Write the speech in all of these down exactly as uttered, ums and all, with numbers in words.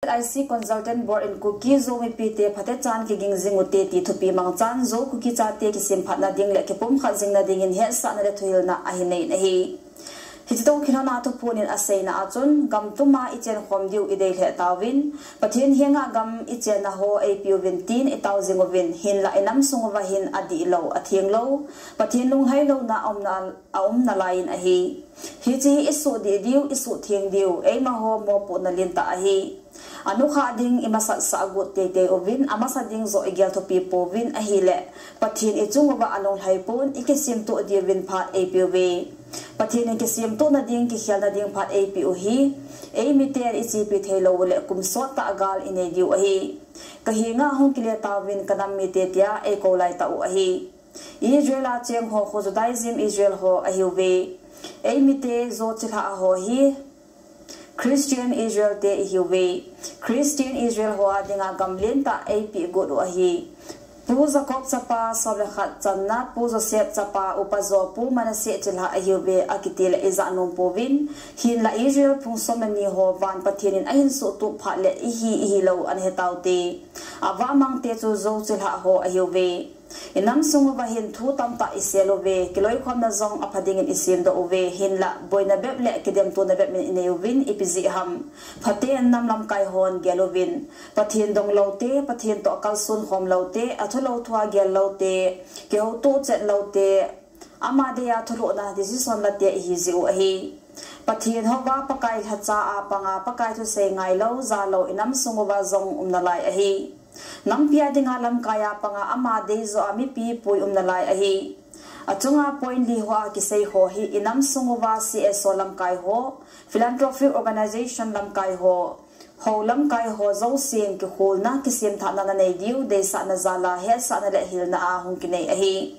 I C Consultant Board in Kuki Zo mipite phatechan kiging jing ute ti thupi mangchan Zo Kuki chate kisemphatna ding le kipumkhat jingna dingin hetsahna le thuhilna ahin nei ahi. Hiche toh kilhona thuphon in aseina a chun, gam tuma ichenkhom diu idei lheh tauvin, Pathen henga gam ichenna ho eipeuvin tin itao jing uvin, hinlah inam sung uva hin adihlou, athenglou, Pathen lunglhai louna aumna, aumna laiyin ahi. Hiche hi isuh dih diu, isuh theng diu, eimaho mopohna lentah ahi. Anukhah ding imasatsah got teitei uvin, amasa ding joh igel thupi pouvin ahileh, Pathen ichung uva alunglhai pon, ikisemtoh diuvin phat eipeuve. Pathen in kisemtohna ding, kikhelna ding phat eipeh u hi, eimiten ichepi theilou uleh kum sottah gal inei diu ahi. Kahenga hung kile tauvin kanam mite tia eikou laitah u ahi. Israel a cheng ho khu Judaism Israel ho ahiuve. Eimite Zo chilhah ho hi Christian Israel te ihiuve. Christian Israel ho a dinga gam lentah eipeh got u ahi. Pu Jacob chapa somlekhat channa, Pu Joseph chapa upa jo Pu Manasseh chilhah ahiuve akiti leh ijah nom pouvin, hinlah Israel phung somleni ho van Pathen in ahin suhtup phat leh ihi ihilou ana hetaute. Avahmangte chu Zo chilhah ho ahiuve. Inam sung uva hin thu tamtah isel uve, kiloikhomna jong apha dingin isemdoh uve, hinlah boina bep leh kidemtona bep in inei uvin ipi jeh ham? Phaten nam lamkai hon gel uvin. Pathen dongloute, Pathen toh kalson khomloute, athulou thua gelloute, kihoutoh chetloute, ama deija thulhuhna decision late ihi jeh u ahi. Pathen houva Pakai lhacha a panga Pakai thusei ngailou, jalou inam sung uva jong umnalai ahi. Nampia dinga lamkai a panga ama deijoh a mipi pui umnalai ahi. Achunga point li hoa kisei ho hi inam sung uva C S O lamkai ho, philanthropic organization lamkai ho, hou lamkai ho jousen kikholna, kisemthahna nanei diu deisahna jal a hetsahna le hilna a hung kinei ahi.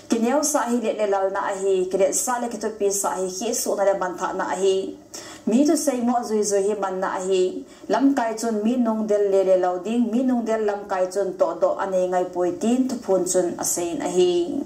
Kineosah hi let le lalna ahi, kiletsah le kithupisah hi khehsuhna le manthahna ahi. Mi thusei mo juijui hi manna ahi. Lamkai chun mi nungdel lele lou ding, mi nungdel lamkai chun tohdoh anei ngaipoi tin thuphon chun aseiyin ahi.